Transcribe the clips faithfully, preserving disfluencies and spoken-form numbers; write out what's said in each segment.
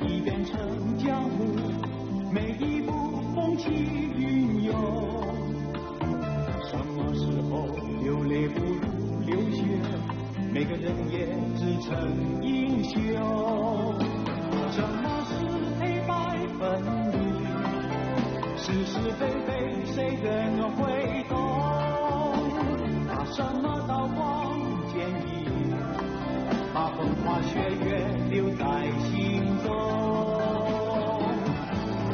一边成江湖，每一步风起云涌。什么时候流泪不如流血？每个人也自称英雄。什么是黑白分明？是是非非，谁人会懂？拿什么刀光剑影？把风花雪月留在心中。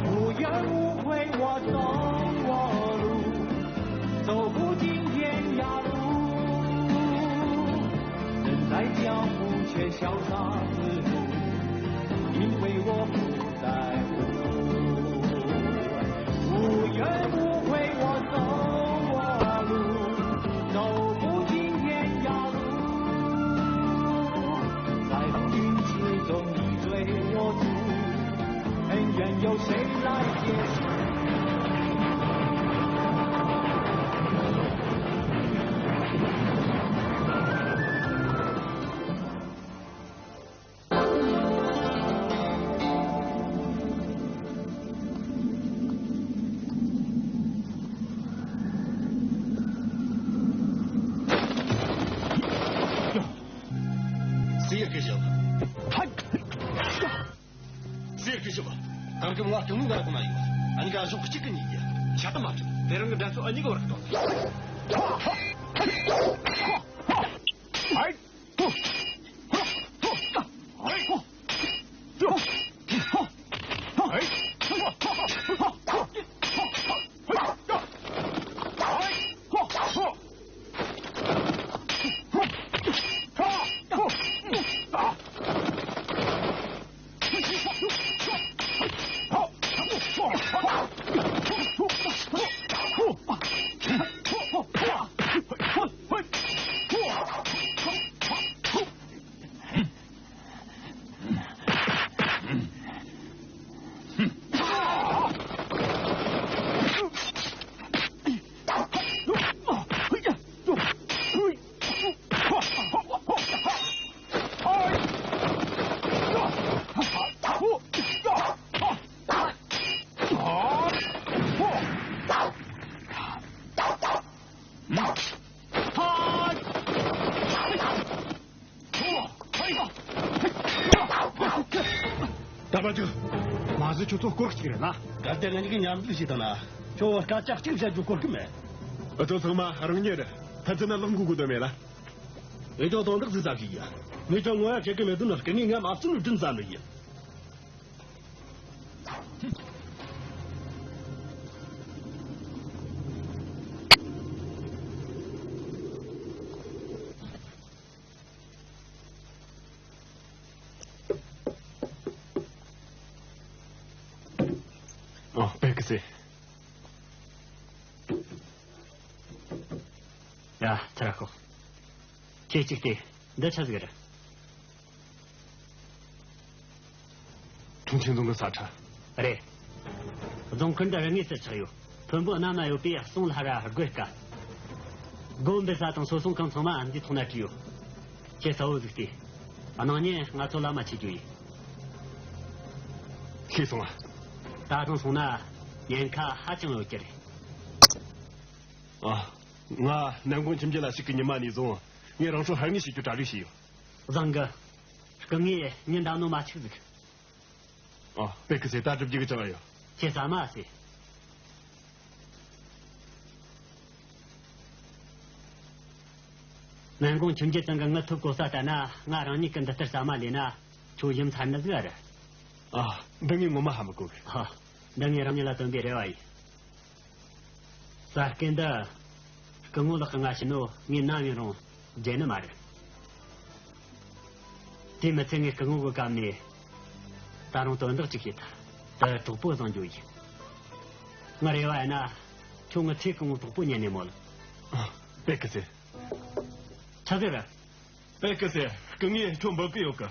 无怨无悔，我走我路，走不尽天涯路。人在江湖却潇洒自如，因为我不在乎。无怨无悔，我走我路，走不尽天涯路。在风云之中，你追我逐，恩怨由谁来结束？སེར་གི་ཞོག། ད་རྒན་ང་གང་ནུ་ང་གོ་མ་ཡོད། ཨ་ནི་ག་ཞོག་གཅིག་གི་ཉིད་ཡ། ཤ་ཏ་མ་ཁྲིད། དེ་རིང་གི་འགྲན་ཚོགས་ཨ་ནི་གི་བར་གཏོང་། ཨ། ད་པ་ཅུ། མ་གཞི་ཁྱོད་ཚོ་སྐོར་གཅིག་རེད་ན། གལ་ཏེ་ང་གཉིས་ཀྱིས་མཉམ་འཛུགས་བྱས་བཏང་ན། ཁྱོད་སྐད་ཆ་གཅིག་བཤད་རྒྱུ་གོ་གི་མེད། ཨུ་ཚོ་ཚང་མ་རང་ཉིད་རེད། ཐ་ཚིག་ན་ལག་འགུལ་དགོས་དོན་མེད་ལ། ངས་ཀྱང་དོན་དག་ཟིག་བསམ་གི་ཡིན། ངས་ཀྱང་ངོ་ཡ་བྱེད་གི་མེད་དོན་ནི་སྐུ་ངས་ངའི་མ་བཙུན་ནས་བསྒྲུན་བསམ་ནི་ཡིན། ཨོ། པེ་ཀི་སེ། ཡ། ཚར་ཤོག་ཁྱེད་ཅིག་ལྟོས། འདི་ཆི་ཟིག་རེད། ཁྲུང་ཆིང་རྫོང་གི་ས་ཁྲ། རེད། རྫོང་ཁུལ་འདི་རི་ངོས་སུ་ཆགས་ཡོད། མཐོན་པོ་གནམ་ན་ཡོད་པས་སྲུང་སླ་ར་རྒོད་དཀའ། སྒོ་འབུད་ས་དང་སོ་སྲུང་ཁང་ཚང་མ་འདིའི་ཐོག་ན་བྲིས་ཡོད། ཁྱེད་གསལ་བོ་ཟིག་ལྟོས། གནངས་ཉིན་ང་ཚོ་ལམ་མ་ཆས་རྒྱུ་ཡིན། ཤེས་སོང་ང་། ད་ཐེངས་སོང་ན་ཉེན་ཁ་ཧ་ཅང་ཡོད་རྒྱུ་རེད། ཨ། ང་ནན་གུང་ཁྱིམ་རྒྱུད་ལ་ཞུགས་གི་ཉི་མ་ནས་བཟུང་ངས་རང་སྲོག་ཕངས་ངེས་བྱེད་རྒྱུ་གྲ་སྒྲིག་བྱས་ཡོད། བཟང་གི། སྐུ་ངོས་མྱི་འདའ་ནོ་མ་འཕྱུགས་ཟིག་ཨ། པེ་ཀི་སེ། ད་སྒྲུབ་རྒྱུ་གི་ཅང་ཡོད། ཁྱེད་ཟ་མ་ཟེ། ནན་གུང་ཁྱིམ་རྒྱུད་ཚང་གི་ངའི་ཐུགས་གོ་ས་ལྟར་ན། ང་རང་ཉིད་ཀྱིས་འདི་ལྟར་ཟ་མ་ལས་ན་ཁྱོད་ཡིད་ཚིམ་ནི་ཟིག་ཨ་རེད། ཨ། འདི་ངས་ངོ་མ་ཧ་མི་གོ་གི། ཨ། འདི་ངས་རང་ཉིད་ལ་བཏོན་པའི་རེ་བ་ཡིན། ཟ་སྐད་འདི། སྐུ་ངོ་ལགས་ཀྱིས་ང་བྱིན་ནོ་ངས་ནམ་ཡིན་རུང་བརྗེད་ནི་མ་རེད། དེ་མི་ཚད་ངས་སྐུ་ངོ་གི་སྐབས་ནས་ད་རུང་དོན་དག་ཅིག་བཤད་ཐལ། དེ་གྲོགས་པོ་བཟང་རྒྱུ་ཡིན། ངའི་རེ་བ་ཡིན་ན་ཁྱོད་ངའི་ཚེ་གང་བོའི་གྲོགས་པོ་ཉན་ནས་མོ་ལ། པེ་ཀི་སེ། ཆི་ཟིག་རེད། པེ་ཀི་སེ། སྐུ་ངོས་ཁྱོད་འབོད་གི་ཡོད་གི།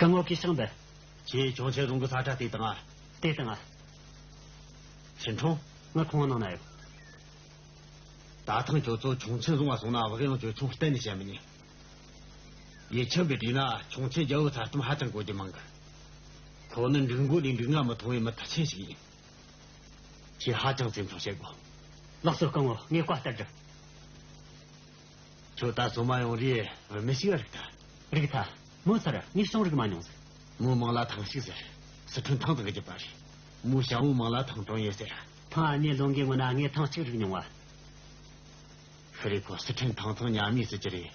སྐུ་ངོ་གིས་ཤིང་འདི། ཁྱེད་ཆུང་ཆེན་རྫོང་གི་ས་ཁྲ་དེ་དང་ཨ། དེ་དང་ཨ། ཚུན་ཁྲོང་། ང་ཁོང་ནང་ན་ཡོད། ད་ཐེངས་ཁྱོད་ཚོ་ཆུང་ཆེན་རྫོང་ང་སོང་ན་བག་ཡངས་ཁྱོད་ཆུང་གཏན་ནས་བྱེད་མི་ཉན། ཡིད་ཆེས་པའི་དུས་ན་ཆུང་ཆེན་རྒྱལ་བོ་ཚ་གཏམ་ཧ་ཅང་གོ་རྒྱུ་མང་གི། ཁོ་ནི་འབྲུག་མགོ་ལས་འབྲུག་རྔ་མི་མཐོ་བའི་མི་མཐུ་ཆེན་ཞིག་ཡིན། ཁྱེད་ཧ་ཅང་སེམས་ཆུང་བྱེད་དགོས། ལགས་སོ་སྐུ་ངོ། ངས་བཀའ་ལྟར་བསྒྲུབ། ཁྱོད་ད་སོ་མ་ཡོང་རེ་བུད་མེད་ཞིག་རིག་ཐལ། རིག་ཐལ། མོ་ཚར་ངས་ཤོང་རིག་མ་མྱོང་ཟེར། མོའི་མིང་ལ་ཐང་ཞིག་ཟེར། སི་ཁྲོན་ཐང་དུ་གི་རྒྱུད་པ་རེད། མོའི་ཞང་བོའི་མིང་ལ་ཐང་ཀྲོང་ཡེ་ཟེར། ཐང་ཨ་ནེ་ལོ་འགའི་སྔོན་ན་ངས་ཐང་གཅིག་རིག་མྱོང་བ། ཤི་རེ་ཁོ་སི་ཁྲོན་ཐང་ཚང་ཉ་མི་སྲིད་ཀྱི་རེད།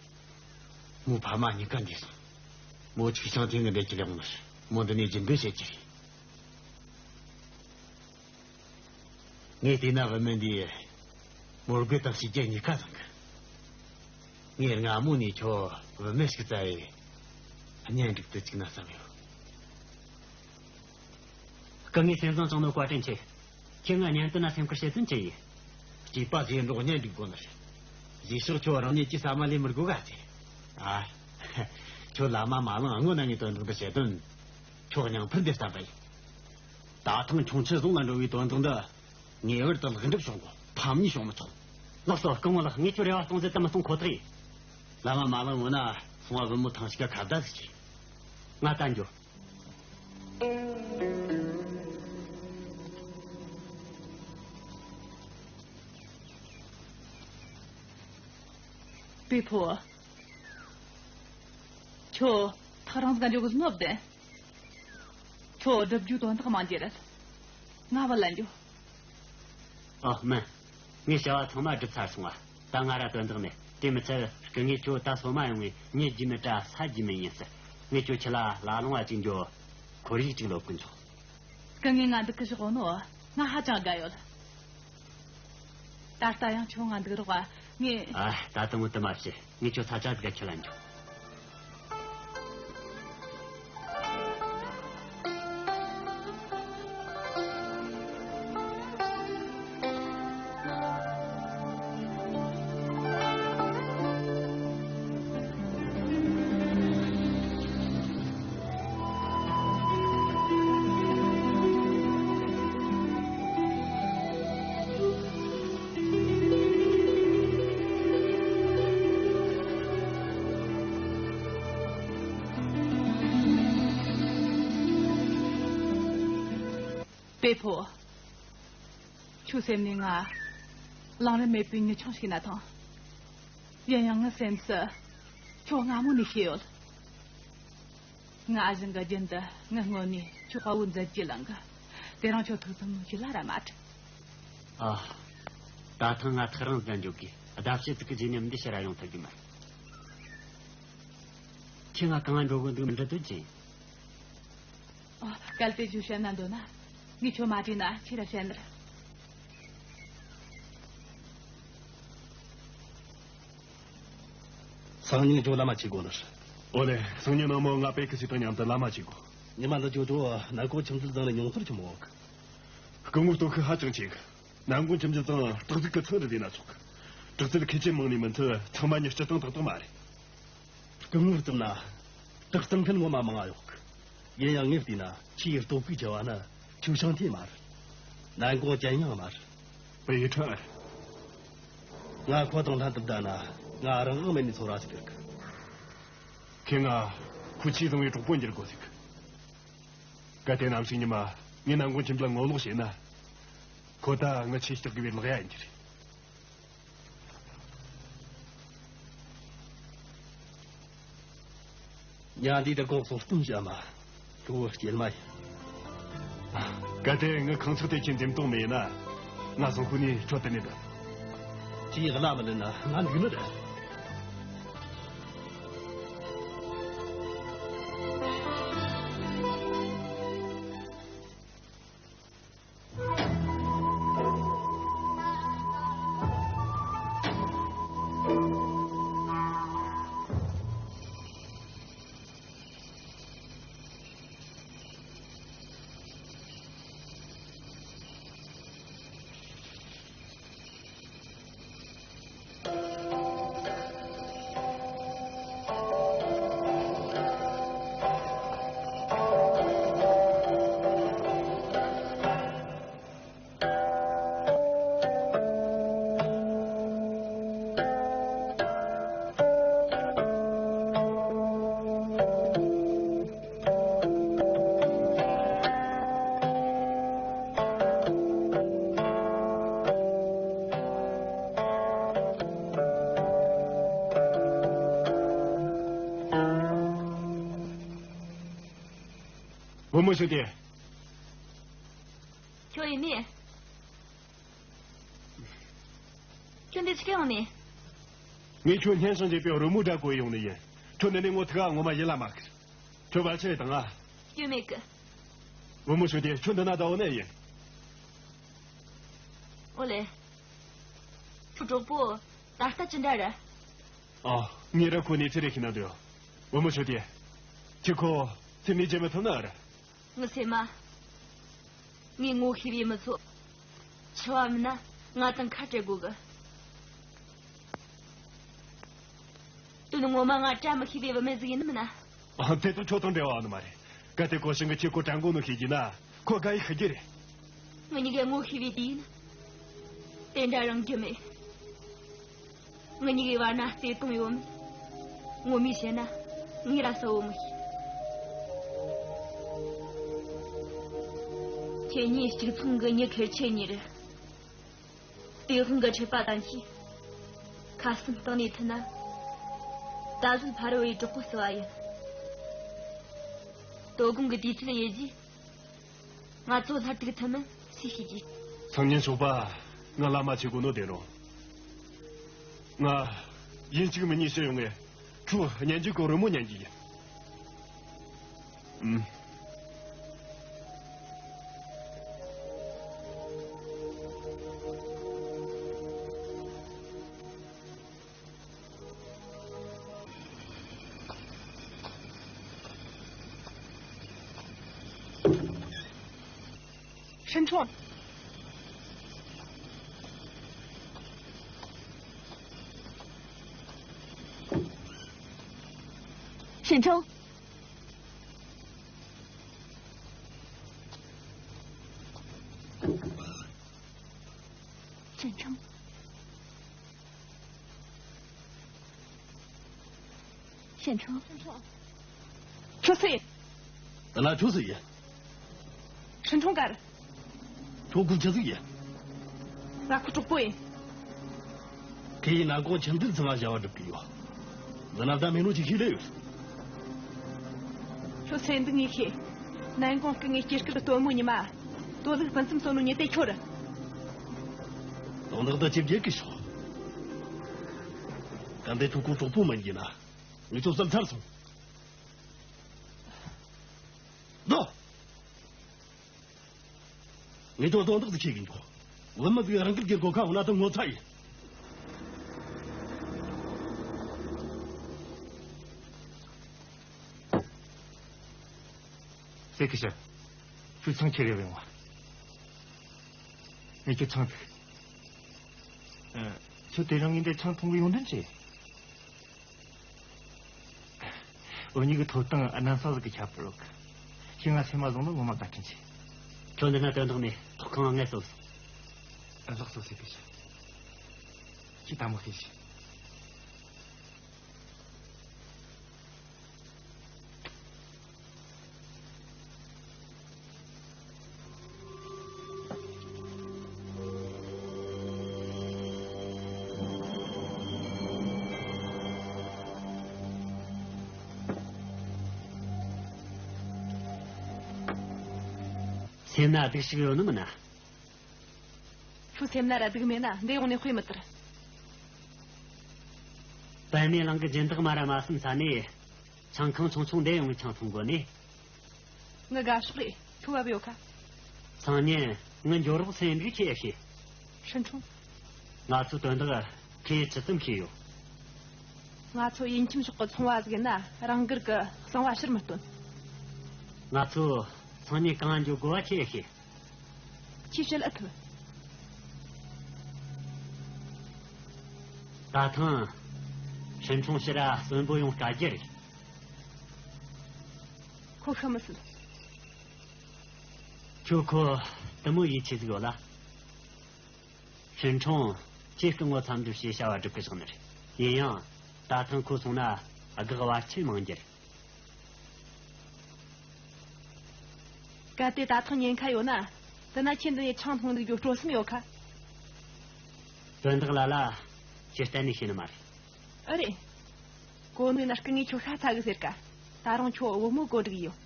མོའི་ཕ་མ་གཉིས་ཀ་འདས་སོང་། མོ་ཆིག་ཤང་ཐེངས་གི་འདས་ཀྱི་ལེགས་མོ་རེད། མོ་འདི་ནས་རྒྱུན་སྡོད་བྱེད་ཀྱི་རེད། ངས་བལྟས་ན་བུད་མེད་འདིས་མོ་རྒོད་དང་གཤིས་རྒྱུད་གཉིས་ཀ་བཟང་གི། ངས་སྔ་མོ་ནས་ཁྱོད་བུད་མེད་ཞིག་བཙལ་ཡེ་གཉེན་སྒྲིག་ཏུ་བཅུག་ན་བསམ་ཡོད། སྐུ་ངོས་སེམས་བཟང་བྱུང་ནོ་བཀའ་དྲིན་ཆེ། ཁྱེད་ང་གཉེན་དོན་ན་སེམས་ཁུར་བྱེད་དོན་ཅི་ཡིན། སྐྱེས་པ་ཟེར་འགྲོགས་གཉེན་སྒྲིག་དགོས་ནི་རེད། རྗེས་ཕྱོགས་ཁྱོད་རང་ཉིད་ཀྱིས་ཟ་མ་ལས་མི་དགོས་ག་ཟེར། ཨ། ཁྱོད་བླ་མ་མ་ལངས་སྔོན་ན་ངས་དོན་དག་འདི་བྱེད་དོན། ཁྱོད་སྙིང་ཕུར་འདེབས་བསམ་པ་ཡིན། ད་ཐེངས་ཁྱུང་ཆུ་རྫོང་ལ་འགྲོ་བའི་དོན་དག་འདི། ངེས་པར་དུ་ལེགས་འགྲུབ་བྱུང་དགོས། ཕམ་ཉེས་བྱུང་མི་ཆོག་ལགས་སོ་སྐུ་ངོ་ལགས། ངས་ཁྱོད་རེ་བ་སྟོང་ཟད་དུ་མི་གཏོང་ཁོ་ཐག་ཡིན། བླ་མ་མ་ལངས་སྔོན་ན་སོང་བ་བུ་མོ་ཐང་ཞིག་ག་ཁ་བརྡ་ཟིག་བྱོས། ང་ད་འགྱོ། པེ་ཕོ། ཁྱོད་ཐག་རིང་ཟིག་ག་འགྱོ་གི་ཟེར་ནོ་བདེན། ཁྱོད་སྒྲུབ་རྒྱུའི་དོན་དག་མང་རྒྱུ་རེད། ང་བུད་ལ་འགྱོ། ཨོ་མིན། ངས་བྱ་བ་ཚང་མ་སྒྲུབ་ཚར་སོང་བ། ད་ང་ར་དོན་དག་མེད། དེ་མི་ཚད་སྐུ་ངོས་ཁྱོད་ད་སོ་མ་ཡོང་ངས་ཉལ་རྒྱུ་མེད་དྲ་ཟ་རྒྱུ་མེད་ཡིན་ཟེར། ངས་ཁྱོད་ཁྲིད་ལ་ལ་ལུང་བ་ཅིག་འགྱོ། ཁོར་ཡུག་ཅིག་ལོབས་གི་འཇུག་སྐུ་ངོས་ང་འདུག་གི་བཞག་ནོ། ང་ཧ་ཅང་དགའ་ཡོད། ད་ལྟ་ཡང་ཁྱོད་ང་འདུག་རོགས། ངས། ཨ། ད་དུང་དུ་མ་བྱེད། ངས་ཁྱོད་ས་ཆ་དགའ་ཁྱོད་ལ་འཇུག་པེ་ཕོ། ཁྱོའི་སེམས་ནས་ང་གླེང་རིན་མེད་པའི་མྱི་ཆུང་ཞིག་ན་ཐང་། ཡིན་ཡང་ངའི་སེམས་སུ་ཁྱོད་སྔ་མོ་ནས་ཤེས་ཡོད། ང་ཨ་ཞང་གི་རྒྱུན་དུ་ངའི་སྔོན་ནས་ཁྱོད་དཔའ་བོའི་མཛད་རྗེས་བླངས་གི། དེ་རིང་ཁྱོད་ཐུགས་བསམ་ཞིག་ལ་ར་མ་འཁྲུལ། ཨ། ད་ཐེངས་ང་ཐག་རིང་ཟིག་འགྱོ་དགོས། ཟླ་ཕྱེད་ཙིག་གི་རྗེས་ནས་འདི་ཕྱིར་ར་ཡོང་ཐུབ་གི་མ་རེད། ཁྱེད་ང་གང་ང་འགྲོ་གི་འདུག་འདྲི་དོན་ཅི་ཡིན། ཨ། གལ་ཏེ་ཁྱོད་བཤད་ན་འདོད་ན། ངས་ཁྱོད་མ་དྲིས་ན་ཁྱེད་ར་བཤད་ནི་རེད། སང་ཉིན་ཁྱོད་བླ་མ་ཆས་དགོས་ནི་རེད། ཨོ་ལེ། སང་ཉིན་ནངས་མོ་ང་པེ་ཁི་སི་དང་མཉམ་དུ་བླ་མ་ཆས་དགོས། ཉི་མ་འདི་ཁྱོད་ཁྱོད་ནན་གོང་ཁྱིམ་མཚེས་ཚང་ནས་མྱོང་ཚོར་ཆི་མོ་ཡོད་གི། སྐུ་ངོ་སྟོབས་ཤུགས་ཧ་ཅང་ཆེ་གི། ནན་གོང་ཁྱིམ་མཚེས་ཚང་སྟག་གཟིག་གི་ཚང་རེད་ལས་ན་ཆོག་གི། དྲག་རྩལ་མཁས་ཆེན་མང་ནས་མི་མཐུན། ཚང་མ་ཉིད་སྤྱིར་བཏང་ཏག་ཏག་མ་རེད། སྐུ་ངོ་བཙུན་ན། དྲག་རྩལ་མཁན་ངོ་མ་མང་ང་ཡོད་གི། ཡིན་ཡང་ངས་བལྟས་ན་ཆེས་སྟོབས་ཤུགས་ཆེ་བ་ནི་ཆུ་ཤང་ཐེ་མ་རེད། ནན་གོང་ཅན་ཡང་མ་རེད། པེ་ཁྲ། ང་ཁོ་དང་ལྷན་དུ་བསྡད་ན་ང་རང་དབང་མེད་ནས་ཚོར་བ་ཞིག་སྟེར་གི། ཁྱེད་ང་ཁོ་ཆེས་བཟང་བའི་གྲོགས་པོ་འགྱུར་དགོས་ཟིག། གལ་ཏེ་ནམ་ཞིག་ཉི་མ་ངས་ནན་གོང་ཁྱིམ་ལ་ངོ་ལོག་བྱས་ན། ཁོ་ད་ངི་ཆེས་སྐྲག་གི་བའི་ལག་ཡ་ཡིན་རྒྱུ་རེད། ཉ་འདི་དེ་གོག་སོ་སྟོན་བྱ་མ། ལྷོ་བོ་སྐྱེལ་མ་ཡིན། གལ་ཏེ་ངི་ཁང་ཚག་དེ་ཁྱེད་འཛེམ་གཏོང་མེད་ན། ང་སང་ཁུ་ནས་ཁྲོད་དུ་ནས་དོན། ཁྱེད་ཡག་ལ་མི་ལེན་ན་ང་འདུག་ནི་རེད། བུ་མོ་ཞུ་དེ། ཁྱོད་ཡིན་ནི། ཁྱོད་འདི་ཆི་གེ་ཡོང་ནི། ངས་ཁྱོད་སྙན་སེང་བྱས་པའི་རོལ་མོ་སྒྲ་གོ་ཡོང་ནི་ཡིན། ཁྱོད་འདི་ནས་ངོ་ཐུག་ག་ངོ་མ་ཡིད་ལ་མ་ཁུར། ཁྱོད་བར་ཆད་བཏང་ང་། སྐྱོན་མེད་གི། བུ་མོ་ཞུ་དེ། ཁྱོད་འདི་ན་ད་འོ་ནས་ཡིན། ཨོ་ལེ། ཁྱོད་གྲོགས་པོ་ད་ལྟ་ཅི་འདྲ་རེད། ཨ། ངས་ར་ཁོ་ནས་ཚེ་རེ་ཤི་ན་འདོད། བུ་མོ་ཞུ་དེ། ཁྱེད་ཁོ་ཚེ་མི་བརྗེད་མི་ཐུབ་ན་ར། ངི་སེམས་མ། ངས་ངོ་ཤེས་པའི་མི་ཚོ། འཆི་བ་མིན་ན་ང་དང་ཁ་བྲལ་དགོས་གི། དོན་ངོ་མ་ང་བཀྲ་མི་ཤིས་པའི་བུད་མེད་ཟིག་ཡིན་ནི་མིན་ན། ཨ། དེ་དང་ཁྱོད་དང་འབྲེལ་བ་ཡོད་ནི་མ་རེད། གལ་ཏེ་གོ་ཤིང་གི་ཁྱེད་ཁོ་དྲན་གོ་ནོ་ཤེས་རྒྱུ་ན་ཁོ་དགའ་ཡི་ཤི་རྒྱུ་རེད། ངེད་གཉིས་ཀས་ངོ་ཤེས་པའི་དུས་ཡིན། དེ་འདྲ་རང་རྒྱུ་མེད། ངེད་གཉིས་ཀའི་བར་ན་བརྩེ་དུང་ཡོད་མེད། ངོ་མས་བཤད་ན་ངས་ར་གསལ་བོ་མི་ཤེས། ཁྱེད་གཉིས་གཅིག་མཚུངས་ཀྱི་མྱི་ཁེར་ཆོ་གཉིས་རེད། སྟེས་དབང་གིས་འཕྲད་པ་དང་གཅིག་ཁ་སེམས་གཏིང་ནས་མཐུན་ན། ད་གཟོད་ཕ་རོལ་བའི་གྲོགས་པོ་བརྩི་བ་ཡིན། དོ་དགོང་གི་དུས་ཚོད་ཡོལ་རྗེས། ང་ཚོ་སླར་ཐུག་ཐུབ་མིན་སུས་ཤེས་ཀྱི། སང་ཉིན་ཞོགས་པ་ང་ལམ་མ་ཆས་གོ་ནོ་བདེན་རུང་། ང་ཡིན་གཅིག་མིན་གཉིས་ཕྱིར་ཡོང་ངས་ཁྱོད་སྙན་འཇེབས་གི་རོལ་མོ་ཉན་གྱི་ཡིན། ཨུམ། ཧྲིན་ཁྲུང་། ཧྲིན་ཁྲུང་། ཧྲིན་ཁྲུང་། ཧྲིན་ཁྲུང་། ཁྱོད་སུ་ཡིན། དེ་ལ་ཁྱོད་སུ་ཡིན། ཧྲིན་ཁྲུང་གར། ཁྱོད་སྒོ་ཆི་ཟིག་ཡིན། ང་ཁོ་གྲོགས་པོ་ཡིན། ཁོས་ནན་ཀོང་ཁྱིམ་མཐུན་ཚང་མ་བྱ་བ་སྒྲུབ་གི་ཡོད། འཛིན་ན་ད་མེད་ནོ་ཅིག་ཤེས་ལེ་ཡོད། ཁྱོད་སེམས་སྡུག་ངེས་ཤེས། ནན་ཀོང་སྐུ་ངའི་སྐྱེས་སྐར་སྟོན་མོ་ཉི་མ། དོ་ལུགས་སྤུན་ཙམ་སོ་ནོ་ཉི་དེ་ཁྱོད་རེད། དོན་དག་འདི་ཅི་བྱེད་གི་ཤོག་གལ་ཏེ་ཁྱོད་ཁོ་གྲོགས་པོ་མིན་གྱི་ན། ངས་ཁྱོད་བསམ་ཚར་སོང་། ལོ། ངས་ཁྱོད་དོན་དག་ཟིག་ཤེས་གི་འཇོག་བུད་མེད་ཟིག་རང་འགུལ་གྱི་སྒོ་ཁ་འོང་ན་ད་ངོ་ཚ་ཡིན། སེ་ཁི་ཤི། ཁྱོད་ཆང་ཁྱེར་རེ་བས་བ། ངས་ཁྱོད་ཆང་ཐུག་ཨ། ཁྱོད་དེ་རིང་ངས་འདི་ཆང་འཐུང་གི་ཡོང་དོན་ཅི། འུ་གཉིས་ཀྱི་ཐོབ་ཐང་གནམ་ས་ཟིག་གི་ཁྱད་པར་ཡོད་གི། ཁྱེད་ང་སེམས་མ་བཟུང་ན་ངོ་མ་བཀའ་དྲིན་ཆེ། ཁྱོད་འདི་ན་དོན་དག་མེད། ཐོག་ཁང་ང་ངལ་གསོ་སོང་། ལགས་སོ། སེ་ཁི་ཤི། ཁྱེད་དམ་བག་ཤེས་ཤིག་སེམས་ན་སྡུག་ཞིག་ཡོད་ནི་མིན་ན། ཁྱོད་སེམས་ན་ར་སྡུག་མེད་ན་འདི་ཡོང་ནས་དཔེ་མི་དར། པད་མའི་གླིང་གི་སྦྱིན་བདག་མ་ར་མ་སུམ་ས་ནས། ཆང་ཁང་ཆུང་ཆུང་འདི་ཡོང་ངས་ཆང་འཐུང་དགོས་ནི། ངི་དགའ་ཕྱོགས་རེད། ཁྱོད་བབ་ཡོད་ཁ། སང་ཉིན་ངི་འགྱོ་རོགས་སེམས་འདུག་ཁྱེད་ཤེས། ཧྲིན་ཁྲུང་། ང་ཚོའི་དོན་དག་ཁྱེད་ཇི་ཙམ་ཤེས་ཡོད། ང་ཚོ་དབྱིན་ཁྱིམ་ཕྱོགས་ཀྱི་ཚོང་བ་ཟིག་ཡིན་ན་རང་སྒེར་གྱི་གསང་བ་ཕྱིར་མི་སྟོན། ང་ཚོ་སང་ཉིན་གང་འགྱོ་དགོས་པ་ཁྱེད་ཤེས། ཁྱེད་བཤད་ཨེ་ཐུབ། ད་ཐེངས་ཧྲིན་ཁྲུང་ཕྱིར་ར་གསོན་པོ་ཡོང་དཀའ་རྒྱུ་རེད། ཁོ་ཤི་མི་སྲིད། ཁྱོད་ཁོ་དེ་མོ་ཡིད་ཆེས་ཟིག་ཡོད་ལ། ཧྲིན་ཁྲུང་ཁྱེད་སྐུ་ངོ་འཚམས་འདྲི་བྱས་བྱ་བ་སྒྲུབ་གི་བཞག་ནི་རེད། ཡིན་ཡང་ད་ཐེངས་ཁོ་སོང་ན་དགག་བར་ཆད་མང་རྒྱུ་རེད། གལ་ཏེ་ད་ཐེངས་ཉེན་ཁ་ཡོད་ན། དེ་ན་ཁྱེད་འདི་ནས་ཆང་འཐུང་འདུག་རྒྱུ་སྤྲོ་སེམས་ཡོད་ཁ། དོན་དག་ལ་ལ་ཁྱེད་གཏན་ནས་ཤེས་ནི་མ་རེད། ཨ་རེད། གོ་ནོ་ན་སྐུ་ངས་ཁྱོད་ཤ་ཚ་གི་ཟེར་ཀ། ད་རུང་ཁྱོད་བུ་མོ་གོ་སྒྲིག་ཡོད།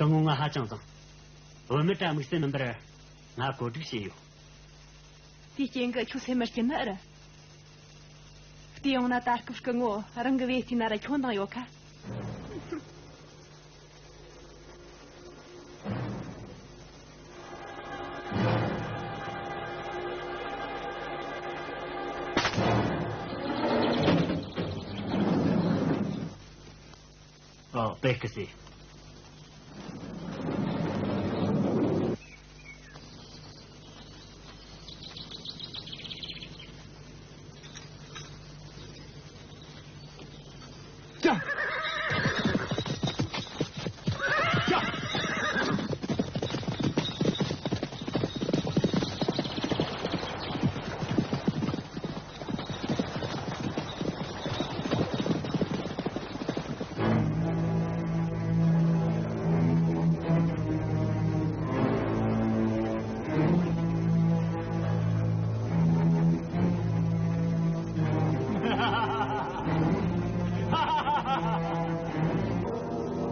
དེ་ངོ་ང་ཧ་ཅང་བཟང་། བུད་མེད་ར་དམིགས་བསལ་མིན་པར་ང་བཀོད་སྒྲིག་བྱས་ཡོད། དེའི་རྐྱེན་གྱིས་ཁྱོད་སེམས་མི་སྐྱིད་ནི་ཨེ་རེད། བལྟས་ཡོང་ན་ད་སྐབས་སྐུ་ངོ་རང་གི་བེ་ཐི་ན་ར་ཁྱོད་འདང་ཡོད་ཁ། ཨོ། པེ་ཀི་སི།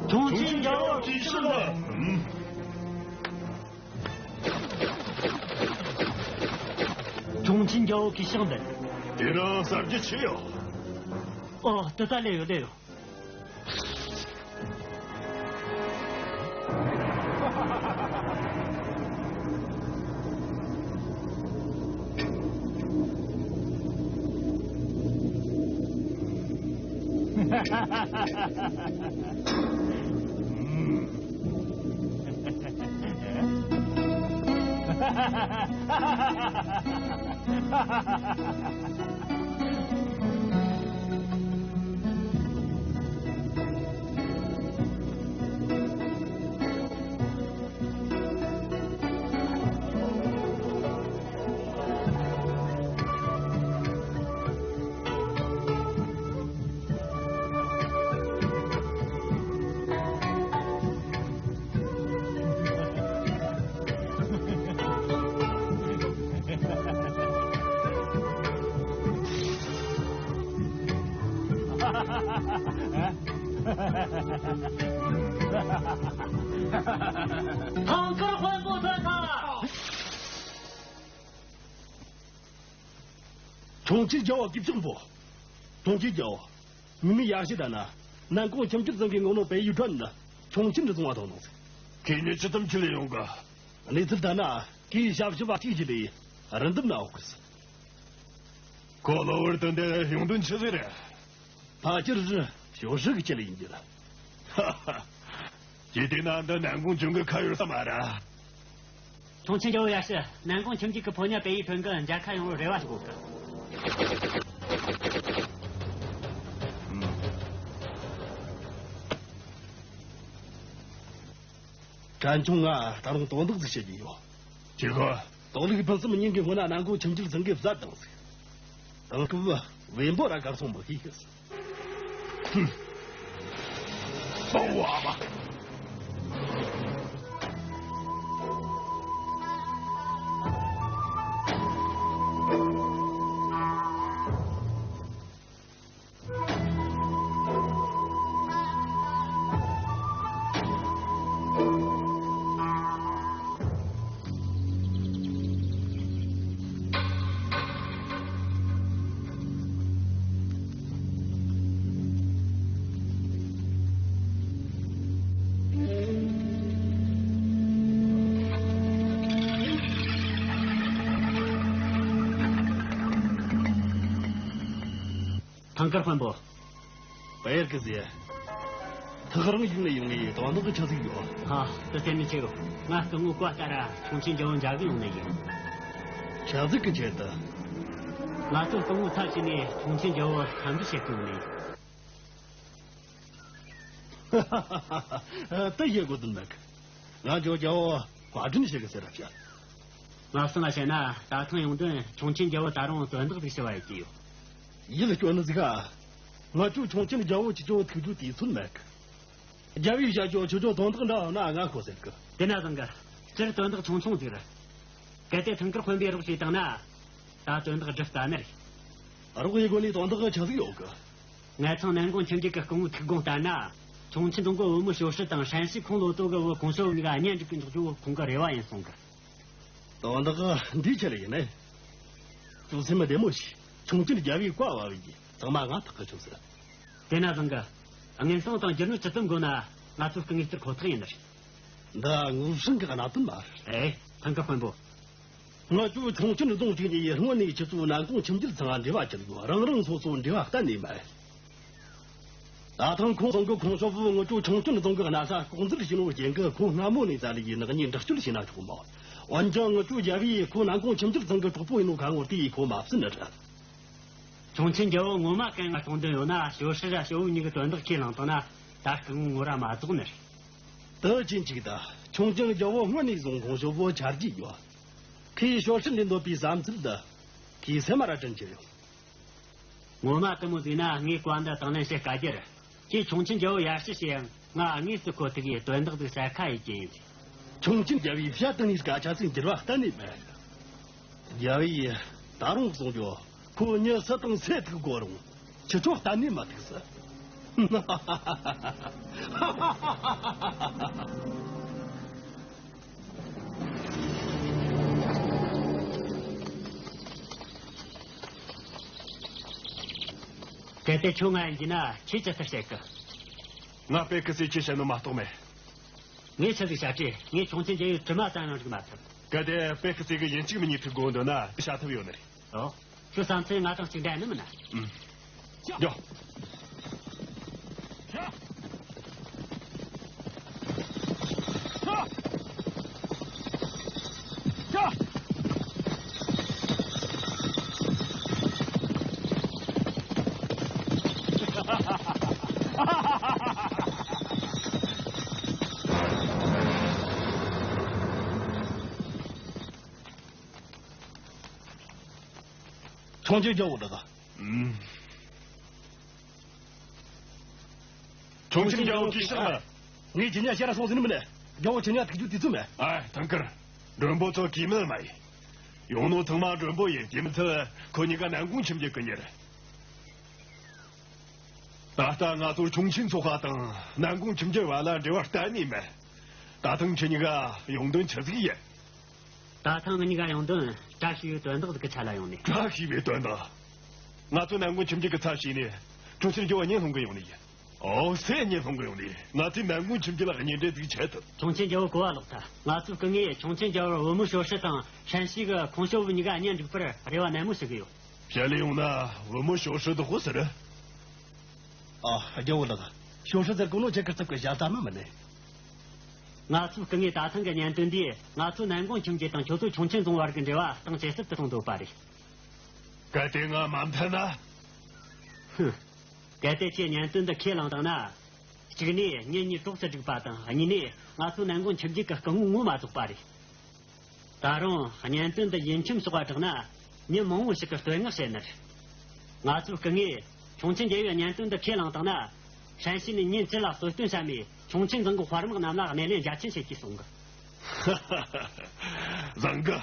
ཁྱུང་ཆེན་རྒྱལ་པོ་གི་ཤིང་འདི། ཁྱུང་ཆེན་རྒྱལ་པོ་གི་ཤིང་འདི། དེ་རིང་གསར་བརྗེ་ཆེ་ཡོད། ཨོ། དེ་ད་ལོས་ཡོད། ལོས་ཡོད། ཐང་དཀར་དཔོན་པོ་ཐོན་ཐལ། ཁྱུང་ཆེན་རྒྱལ་པོ་གི་ཕྱག་འབུལ། ཁྱུང་ཆེན་རྒྱལ་པོ། ཉི་མའི་ཡར་ཞུ་ལྟར་ན། ནན་ཀོང་ཁྱིམ་རྒྱུད་ཚང་གི་ངོ་ནོ་པེ་ཡུ་ཁྲོན་ནི་ཁྱུང་ཆེན་གྱི་ཚོང་བ་ཐོན་ནོ་ཟིག་ཁྱེད་གཉིས་ཅི་ཙམ་ཁྲིད་ལས་ཡོང་གི། གནས་ཚུལ་ལྟར་ན། ཁོས་ཞབས་ཞུ་བ་གཅིག་བྱས་ལས་རི་འདབས་ན་འོག་གི་ཟིག་ཁོ་གློ་བུར་དུ་འདིར་ཡོང་དོན་ཆི་ཟིག་རེད། ཕལ་ཆེར་ཞོ་ཧྲི་གི་ཆེད་ལ་ཡིན་རྒྱུ་རེད། ཧ་ཧ། ཅི་སྟེ་ན་འདི་ནན་ཀོང་ཁྱིམ་གྱི་ཁ་ཡོད་ས་མ་རེད། ཁྱུང་ཆེན་རྒྱལ་པོ་ཡར་ཞུ། ནན་ཀོང་ཁྱིམ་རྒྱུད་ཀྱི་ཕོ་ཉ་པེ་ཡི་ཕུན་གྱིས་མཇལ་ཁ་ཡོང་བར་རེ་བ་ཞུ་གོ་གི། ཧུམ། བྲན་ཆུང་ང་ད་རུང་དོན་དག་ཟིག་བཤད་རྒྱུ་ཡོད། ཅི་གོ། དོག་ལུག་ཕུན་སུམ་གཉིས་ཀྱི་སྔོན་ན་ནན་ཀོང་ཁྱིམ་རྒྱུད་ཚང་གིས་བསད་བཏང་ཟིག་དེང་སྐབས་བེམ་པོ་ར་གར་སོང་མི་ཤེས་གི། ཧུམ། ཨོ་ཨ་མ། ཐང་དཀར་དཔོན་པོ། པེར་ཀི་ཟེ། ཐག་རིང་ཞིག་ནས་ཡོང་ངས་དོན་དག་གི་ཆི་ཟིག་ཡོད། ཧ། དེ་སེམས་མི་ཆེ་གོ། ང་སྐུ་ངོ་བཀའ་ལྟར་ཁྱུང་ཆེན་རྒྱལ་པོ་མཇལ་གི་ཡོང་ནི་ཡིན། ཆི་ཟིག་གི་ཆེད་དུ། ང་ཚོ་སྐུ་ངོ་ཚབ་བྱས་ནས་ཁྱུང་ཆེན་རྒྱལ་པོར་འཚམས་འདྲི་བྱེད་གི་ཡོང་ནི་ཡིན། དེ་ཡེ་དགོས་དོན་མེད་གི། ང་ཚོ་རྒྱལ་པོ་བཀའ་དྲིན་ཆེ་གི་ཟེར་ར་བཤད། ང་སང་ང་བཤད་ན་ད་ཐེངས་ཡོང་དོན་ཁྱུང་ཆེན་རྒྱལ་པོ་ད་རུང་དོན་དག་ཟིག་ཞུ་བ་ཡེ་གི་ཡོད། ཡིད་སྐྱོ་ནི་ཟིག་ག་ང་ཚོས་ཁྱུང་ཆེན་རྒྱལ་པོ་ཁྱེད་ཆོ་ཐུག་རྒྱུ་དུས་ཚོད་མེད་གི། རྒྱལ་པོས་བཤད་རྒྱུ་ཁྱེད་ཆོ་དོན་དག་འདྲ་ཡོད་ན་ང་ཤོད་ཟེར་གི། དེ་ན་བཟང་གི། སྤྱིར་དོན་དག་ཆུང་ཆུང་ཟིག་རེད། གལ་ཏེ་ཐང་དཀར་དཔོན་པོས་རོགས་བྱས་བཏང་ན། ད་དོན་དག་སྒྲུབ་ལྟ་ནི་རེད། རོགས་ཡེ་དགོས་ནི་དོན་དག་ཆི་ཟིག་ཡོད་གི། ང་ཚང་ནན་ཀོང་ཁྱིམ་རྒྱུད་ཀྱི་སྐུ་ངོ་ཐུག་དགོངས་ལྟར་ན། ཁྱུང་ཆིན་རྫོང་གི་བུ་མོ་ཞའོ་ཧྲི་དང་ཧྲན་ཤི་ཁོང་ལོ་ཏོ་གི་བུ་གོང་ཞའོ་གཉིས་ཀ་གཉེན་སྒྲིག་གི་འཇུག་རྒྱུ་ཁོང་གི་རེ་བ་ཡིན་གསུང་གི། དོན་དག་འདིའི་ཆེད་ལ་ཡིན་ནི། ཅུང་སེམས་བདེ་མོ་བྱོས། ཁྱུང་ཆིན་རྒྱལ་པོས་བཀའ་ཕབ་ཡིན། ཚང་མ་ང་ཐག་གི་ཆོད་ཟེར། དེ་ན་བཟང་གི། ངན་སོང་དང་རྒྱུ་ནོར་ཇི་ཙམ་དགོས་ན་ང་ཚོའི་སྐུ་ངོས་སྟེར་ཁོ་ཐག་ཡིན་ནི་རེད། འདི་ངུ་ཧྲིང་གི་གནད་དོན་མ་རེད། ཨེ། ཐང་གི་དཔོན་པོ། ང་ཚོའི་ཁྱུང་ཆིན་རྫོང་གཅིག་ནས་སྔོན་ནས་ཁྱེད་ཚོའི་ནན་ཀོང་ཁྱིམ་རྒྱུད་ཚང་འབྲེལ་བ་བཅད་ཡོད། རང་རང་སོ་སོ་འབྲེལ་བ་གཏན་ནས་མེད། ད་ཐེངས་ཁོང་ཚང་གི་གོང་ཞའོ་བུ་ངེད་ཚོའི་ཁྱུང་ཆིན་རྫོང་གི་གནས་ས་ལྐོག་འཛུལ་བྱས་ནོའི་རྐྱེན་གྱིས་ཁོ་སྔ་མོ་ནས་ཙ་ལི་ཡི་ནག་ཉེས་འདྲི་གཅོད་བྱས་ན་ཆོག་མོད། འོན་ཀྱང་ངེད་ཚོའི་རྒྱལ་པོས་ཁོ་ནན་ཀོང་ཁྱིམ་རྒྱུད་ཚང་གི་གྲོགས་པོ་ཡིན་ནོ་ག་ངོ་དེ་ཡིས་ཁོ་མ་བསད་ནི་རེད། ཁྱུང་ཆིན་རྒྱལ་པོ་ངོ་མ་གན་ང་གཏོང་འདོད་ཡོད་ན། ཞའོ་ཧྲི་ར་ཞའོ་ཝུ་གཉིས་ཀྱི་དོན་དག་ཁས་བླངས་བཏང་ན་ད་སྐུ་ངོ་ངོ་ར་མ་རྫོགས་ནི་རེད། དེ་ཅི་འཇིག་ད། ཁྱུང་ཆིན་རྒྱལ་པོ་སྔོན་ནས་བཟུང་གོང་ཞའོ་བུ་ཆ་རྒྱུས་ཡོད། ཁོས་ཞའོ་ཧྲི་ལ་འདོད་པའི་བསམ་ཚུལ་འདི་ཁོའི་སེམས་མ་ར་དྲན་གྱི་ཡོད། ངོ་མ་དེ་མོ་ཟིག་ན་ངས་བཀའ་འདི་དང་ལེན་བྱེད་དཀའ་རྒྱུ་རེད། ཁྱོས་ཁྱུང་ཆིན་རྒྱལ་པོར་ཡར་ཞུ་བྱེད་ཡང་ང་དངོས་སུ་ཁོ་ཐུག་ཡས་དོན་དག་ཟིག་གསལ་ཁ་ཡེད་རྒྱུ་ཡིན། ཁྱུང་ཆིན་རྒྱལ་པོས་བཤད་བཏང་ནས་སྐད་ཆ་ཟིག་འགྱུར་བ་གཏན་ནས་མེད། རྒྱལ་པོས་ད་རུང་གསུང་རྒྱུ། ཁོ་མྱི་སུ་དང་སུ་ཐུག་དགོས་རུང་ཁྱེད་ཚོ་གཏན་ནས་མ་ཐུག་ཟེར། གལ་ཏེ་ཁྱོད་ང་ཡིན་རྒྱུ་ན་ཁྱོས་ཅི་ལྟར་བྱེད་གི། ང་པེ་ཁི་སི་ཁྱོས་བཤད་ནོ་མ་གཏོགས་མེད། ངས་ཆི་ཟིག་བྱ་དྲེ། ངས་ཁྱུང་ཆིན་རྒྱལ་པོའི་དྲི་མ་ཙམ་ཡང་འགྲིག་མ་ཐུབ། གལ་ཏེ་པེ་ཁི་སི་གིས་ཡིན་གཅིག་མིན་གཉིས་ཐུག་དགོས་འདོད་ན་བྱ་ཐབས་ཡོད་ནི་རེད། ཨོ། ཁྱོད་བསམ་ཚུལ་ང་དང་གཅིག་འདྲ་ནི་མིན་ན། ཨུམ། ཡོ། ཁྱུང་ཆིན་རྒྱལ་པོ་འདི་ག། ཨུམ། ཁྱུང་ཆིན་རྒྱལ་པོ་གིས་ཤག་ལ། ངས་ཁྱེད་གཉིས་ཀ་ཕྱིར་ར་སོང་ཟིན་ནི་མིན་ནས། རྒྱལ་པོ་ཁྱེད་གཉིས་ཀ་ཐུག་རྒྱུ་དུས་ཚོད་མེད། ཨ། ཐང་ཀར། མགྲོན་པོ་ཚོ་གུས་མོ་མ་ཡིན། ཡོང་ནོ་ཚང་མ་མགྲོན་པོ་ཡིན། དེ་མི་ཚད་ཁོ་གཉིས་ཀ་ནན་ཀོང་ཁྱིམ་རྒྱུད་གི་མྱི་རེད། ད་ལྟ་ང་ཚོ་ཁྱུང་ཆིན་ཚོགས་པ་དང་ནན་ཀོང་ཁྱིམ་རྒྱུད་བར་ལ་འབྲེལ་བ་གཏན་ནས་མེད། ད་ཐེངས་ཁྱེད་གཉིས་ཀ་ཡོང་དོན་ཆི་ཟིག་ཡིན། ད་ཐེངས་ང་གཉིས་ཀ་ཡོང་དོན་བཀྲ་ཤིས་པའི་དོན་དག་ཟིག་གི་ཆེད་ལ་ཡོང་ནི། བཀྲ་ཤིས་པའི་དོན་དག། ང་ཚོ་ནན་ཀོང་ཁྱིམ་རྒྱུད་གི་ཚབ་བྱས་ནས་ཁྱུང་ཆིན་རྒྱལ་པོར་གཉེན་སློང་གི་ཡོང་ནི་ཡིན། ཨོ། སུ་གཉེན་སློང་གི་ཡོང་ནི། ང་ཚོས་ནན་ཀོང་ཁྱིམ་རྒྱུད་ལ་གཉེན་འབྲེལ་ཟིག་བྱེད་ཐུབ། ཁྱུང་ཆིན་རྒྱལ་པོ་གོ་བ་ལོག་ཐལ། ང་ཚོའི་སྐུ་ངོས་ཁྱུང་ཆིན་རྒྱལ་པོར་བུ་མོ་ཞའོ་ཧྲི་དང་ཧྲན་ཤི་གི་ཁོང་ཞའོ་ཝུ་གཉིས་ཀ་གཉེན་སྒྲིག་པར་རེ་བ་ནན་མོ་ཞུ་གི་ཡོད། བཤད་ལེ་ཡོང་ན་བུ་མོ་ཞའོ་ཧྲི་དེ་དཔེ་ཟེར། ཨ། རྒྱལ་པོ་ལགས། ཞའོ་ཧྲི་ཟེར་གོ་ནོ་ཁྱེད་ཀྱི་རྩིབ་གི་ཞབས་ལྟ་མ་མིན་ནས། ང་ཚོའི་སྐུ་ངོས་ད་ཐེངས་ཀྱི་གཉེན་སྟོན་འདིས་ང་ཚོ་ནན་ཀོང་ཁྱིམ་རྒྱུད་དང་ཁྱོད་ཚོ་ཁྱུང་ཆིན་རྫོང་བར་གྱི་འབྲེལ་བ་གཏིང་ཇེ་ཟབ་ཏུ་གཏོང་འདོད་པ་རེད། གལ་ཏེ་ང་མ་མཐུན་ན། ཧུམ། གལ་ཏེ་ཁྱེད་གཉེན་སྟོན་འདི་ཁས་བླངས་བཏང་ན། གཅིག་ནས་གཉེན་གཉིས་གྲོགས་སུ་བསྒྲིགས་པ་དང་། གཉིས་ནས་ང་ཚོ་ནན་ཀོང་ཁྱིམ་རྒྱུད་ཀྱི་སྐུ་ངོ་ངོ་མ་རྫོགས་པ་རེད། ད་རུང་གཉེན་སྟོན་འདི་ཡིན་ཁྱིམ་ཕྱོགས་པ་བསྒྲགས་ན་མྱི་མང་བོ་ཞིག་གིས་བསྟོད་བསྔགས་བྱེད་ནི་རེད། ང་ཚོའི་སྐུ་ངོས་ཁྱུང་ཆིན་རྒྱལ་པོའི་གཉེན་སྟོན་འདི་ཁས་བླངས་བཏང་ན། ཧྲན་ཤི་ནས་ཉིན་བཅུ་ལ་གསོལ་སྟོན་བཤམས་ནས་ཁྱུང་ཆིན་ཚང་གི་དཔའ་དམག་རྣམས་ལ་སྣེ་ལེན་རྒྱ་ཆེན་བྱེད་ཀྱིས་གསུང་གི། བཟང་གི།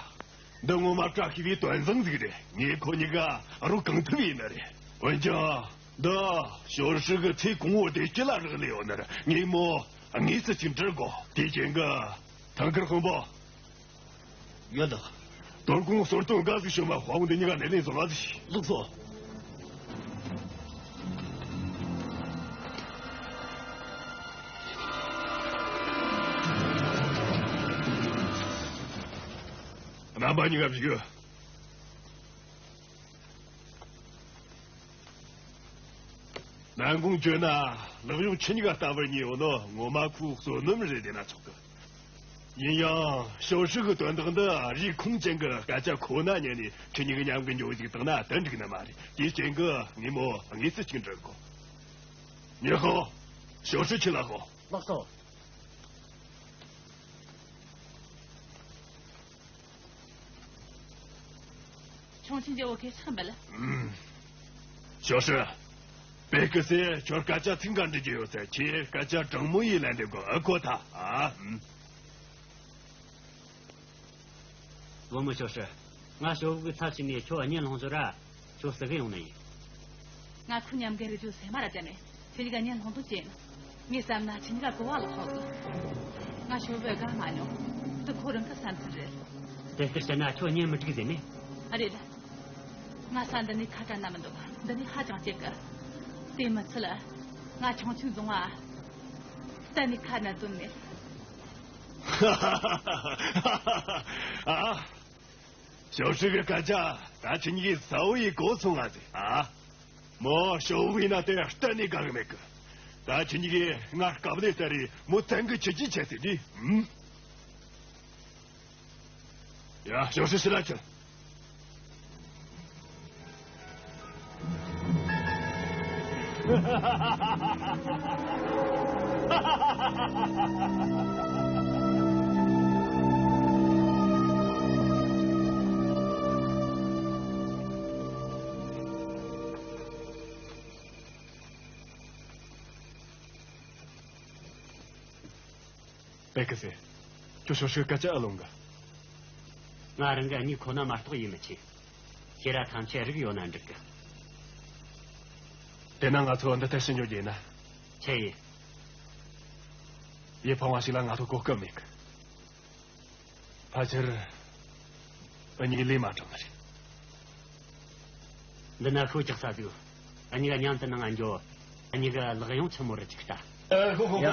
འདི་ངོ་མ་བཀྲ་ཤིས་པའི་དོན་བཟང་ཟིག་རེད། ངས་ཁོ་གཉིས་ཀ་རོགས་གང་ཐུབ་ཡེད་ནི་རེད། འོན་ཀྱང་། འདི་ཞའོ་ཧྲི་གི་ཚེ་གང་བོ་བདེ་སྐྱིད་ལ་རག་ལས་ཡོད་ནི་རེད། ངས་མོ་དངོས་སུ་ཅིག་འདྲི་དགོས། དེའི་རྐྱེན་གྱིས། ཐང་ཀར་དཔོན་པོ། ཡོད་ལགས། དོ་དགོང་གསོལ་སྟོན་དགའ་ཟིག་ཞུ་མ། དཔའ་བོ་འདི་གཉིས་ཀ་སྣེ་ལེན་བཟོ་ལ་ཟིག། ལགས་སོ། རྣམ་པ་གཉིས་ཀ་བཞུགས། ནན་ཀོང་བྱོན་ན་ལག་གཡོག་ཁྱེད་གཉིས་ཀ་ལྟ་བུར་ཉེ་བོ་ནོ་ངོ་མ་ཁོའི་བསོད་ནམས་རེད་བསྡད་ན་ཆོག་གི། ཡིན་ཡང་ཞའོ་ཧྲི་གི་དོན་དག་འདི་རིགས་ཁུངས་ཅན་གི་སྐད་ཆ་ཁོ་ན་ཉན་ནས་ཁྱེད་གཉིས་ཀྱི་མཉམ་གི་འགྱོ་ཟིག་བཏང་ན་དོན་འགྲིག་ནི་མ་རེད། དེའི་རྐྱེན་གྱིས་ངས་མོ་དངོས་སུ་ཅིག་འདྲི་དགོས། མྱི་ཤོག། ཞའོ་ཧྲི་ཁྲིད་ལ་ཤོག། ལགས་སོ། ཁྱུང་ཆིན་རྒྱལ་པོ་གིས་ཕྱག་འབུལ། ཨུམ། ཞའོ་ཧྲི། པེ་ཀི་སེ་ཁྱོད་སྐད་ཆ་ཚིག་འགའ་འདྲི་རྒྱུ་ཡོད་ཚེ་ཁྱེད་སྐད་ཆ་དྲང་མོ་ཡེ་ལན་འདེབས་དགོས། ཨ་ཁོ་ཐ། ཨ། ཨུམ། བུ་མོ་ཞའོ་ཧྲི། ང་ཞའོ་ཧྥུ་གི་ཚབ་བྱས་ནས་ཁྱོད་གཉེན་སློང་ཞོར་ར་ཁྱོད་བསུ་གི་ཡོང་ནི་ཡིན། ང་ཁོ་མཉམ་གི་རི་ཇོ་སེ་མ་ར་ཅན་ནས་ཁྱེད་གཉིས་ཀ་གཉེན་སློང་དུ་བྱེད། ངས་བསམ་ན་ཁྱེད་གཉིས་ཀ་གོ་བ་ལོག་ཁོག་གི། ང་ཞོ་བོས་དགའ་མ་མྱོང་། འདི་ཁོ་རང་གི་བསམ་ཚུལ་རེད། དེ་ལྟར་བཤད་ན་ཁྱོད་གཉེན་མི་སྒྲིག་ཟེར་ནས། རེད། ང་ས་འདི་ནས་ཁ་བྲལ་ན་མི་འདོད། འདི་ནས་ཧ་ཅང་སྐྱིད་གི། དེ་མི་ཚད། ང་ཆུང་ཆུང་རྫོང་བ་གཏན་ནས་ཁ་ན་དོན་མེད། ཨ། ཞའོ་ཧྲི་གི་སྐད་ཆ་ད་ཁྱེད་གཉིས་ཀས་གསལ་བོ་ཡེ་གོ་སོང་ང་ཟེར། ཨ། མོ་ཞའོ་ཧྥུའི་ན་དེ་གཏན་ནས་དགའ་གི་མེད་གི། ད་ཁྱེད་གཉིས་ཀས་ང་སྐབས་ལས་ལྟར་རེ་མོ་བཙན་གི་ཁྱེར་རྒྱུ་བྱེད་ཟེར་དུས། ཨུམ། ཡ། ཞའོ་ཧྲི་ཕྱི་ལ་ཁྱེར། པེ་ཀི་ཟེ། ཁྱོད་ཞའོ་ཧྲི་སྐད་ཆ་ཨེ་ལོང་གི། ང་རང་གི་གཉིད་ཁོ་ན་མ་གཏོགས་ཡིད་མི་ཆེས། ཁྱེད་ར་ཐམས་ཅད་རིག་ཡོད་ན་འགྲིག་གི། དེ་ན་ང་ཚོ་འདི་ལྟར་ཕྱིན་འགྱོ་རྒྱུ་ཡིན་ན། ཆི་ཡིན། ཡིད་ཕངས་པ་ཞིག་ལ་ང་ཚོ་གོ་སྐབས་མེད་གི། ཕལ་ཆེར་འུ་གཉིས་ལས་མ་གྲུབ་ནི་རེད། འདི་ན་ཤོད་རྒྱག་ས་ཟིག་འུ་གཉིས་ཀ་མཉམ་དུ་ནང་ང་འགྱོ། འུ་གཉིས་ཀ་ལག་ཡོང་ཆི་མོ་རེད་ཅིག་ལྟ། ཨ། ཧོ་ཧོ་ཧོ།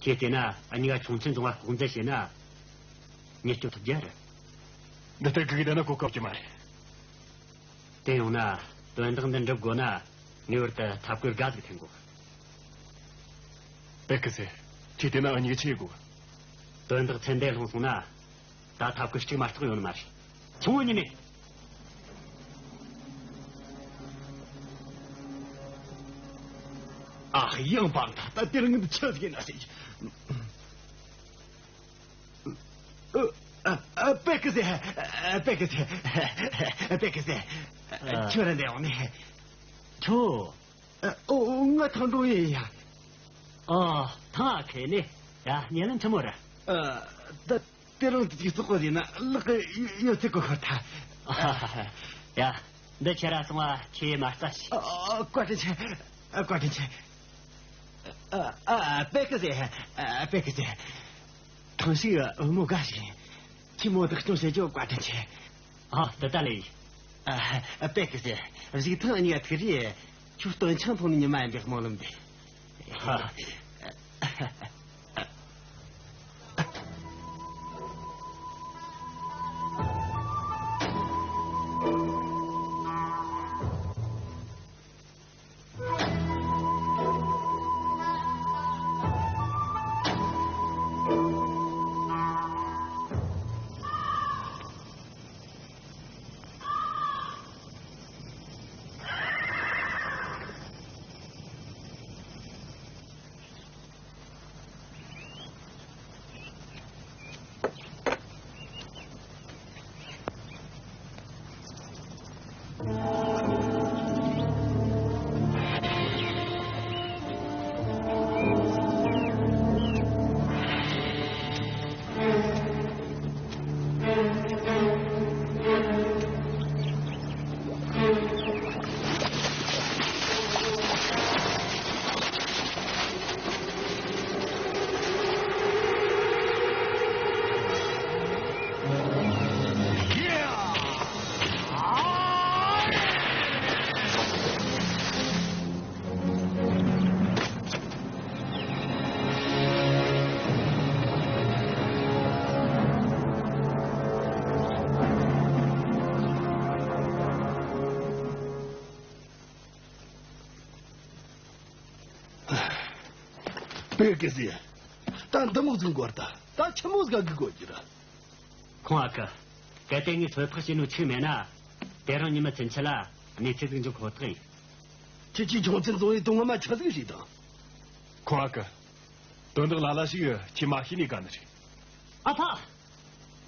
ཁྱེད་བལྟས་ན་འུ་གཉིས་ཀ་ཁྱུང་ཆེན་རྫོང་བ་ལྐོག་འཛུལ་བྱས་ན་མྱི་སྐྱོབ་ཐུབ་རྒྱུ་རེད། འདི་ལྟར་སྒུག་བསྡད་ན་གོ་སྐབས་ཀྱི་མ་རེད། དེ་ཡོང་ན་དོན་དག་འདི་འགྲུབ་དགོས་ན་ངེས་པར་དུ་ཐབས་བཀོད་འགའ་ཟིག་འཐེན་དགོས། པེ་ཀི་ཟེ། ཁྱེད་བལྟས་ན་འུ་གཉིས་ཀ་ཆི་དགོས། དོན་དག་ཚེ་འདས་ལྷུང་སོང་ན། ད་ཐབས་བཀོད་གཅིག་མ་གཏོགས་ཡོད་ནི་མ་རེད། ཆུང་ངུ་ཉིད་ནས། ཨ། ཡང་བབ་ད། ད་དེ་རིང་འདི་ཆི་ཟིག་ཡིན་ན་ཟེར། ཨ། ཨ། པེ་ཀི་ཟེ། པེ་ཀི་ཟེ། པེ་ཀི་ཟེ། ཨ། ཁྱོད་ར་འདི་ཡོང་ནས། ཁྱོད། ཨ། ཨོ། ང་ཐང་ཀྲུང་ཡིན་ཡ། ཨོ། ཐང་ཨ་ཁེ་ནི། ཡ། ཉེ་ལམ་ཆི་མོ་ར། ཨ། ད་དེ་རིང་དུས་ཚོད་གོ་ཟིན་ན་ལག་གི་ཡོད་ཚད་གོ་ཁར་ཐལ། ཡ། འདི་ཁྱེད་ར་སོང་བ་ཁྱེད་མ་རྩ་ཞིག་ཨ། བཀའ་དྲིན་ཆེ། ཨ། བཀའ་དྲིན་ཆེ། ཨ། ཨ། པེ་ཀི་ཟེ། ཨ། པེ་ཀི་ཟེ། ཐང་ཞིག་བུ་མོ་དགའ་ཞིག་ཁྱེད་མོ་བདག་སྐྱོང་བྱེད་རྒྱུ་བཀའ་དྲིན་ཆེ། ཨ། དེ་ལྟ་ལས་ཡིན། ཨ། པེ་ཀི་ཟེ། གཞུག་ཐེངས་གཉིས་ཀ་ཐུག་རེས་ཁྱོད་སྟོན་ཆང་འཐུང་ནི་ཉི་མ་ཡིན་པའི་སྨོན་ལམ་འདེབས། ཧ། པེ་ཀི་ཟེ། ད་འདི་མོ་ཟིག་འགོར་ད། ད་ཆི་མོ་ཟིག་ག་སྒུག་དགོས་རྒྱུ་རེད། ཁོང་ཨ་ཁུ། གལ་ཏེ་ངས་ཚོད་དཔག་བྱས་ནོ་འཆུག་མེད་ན། དེ་རིང་ཉི་མ་ཚུན་ཆད་ལ་གནས་ཚུལ་ཟིག་འབྱུང་ཁོ་ཐག་ཡིན། ཁྱེད་ཀྱིས་ཁྱུང་ཆེན་རྫོང་བའི་དོན་ངོ་མ་ཆི་ཟིག་ཤེས་དང་། ཁོང་ཨ་ཁུ། དོན་དག་ལ་ལ་ཞིག་ཁྱེད་མ་ཤེས་ནས་ག་ནི་རེད། ཨ་ཕ།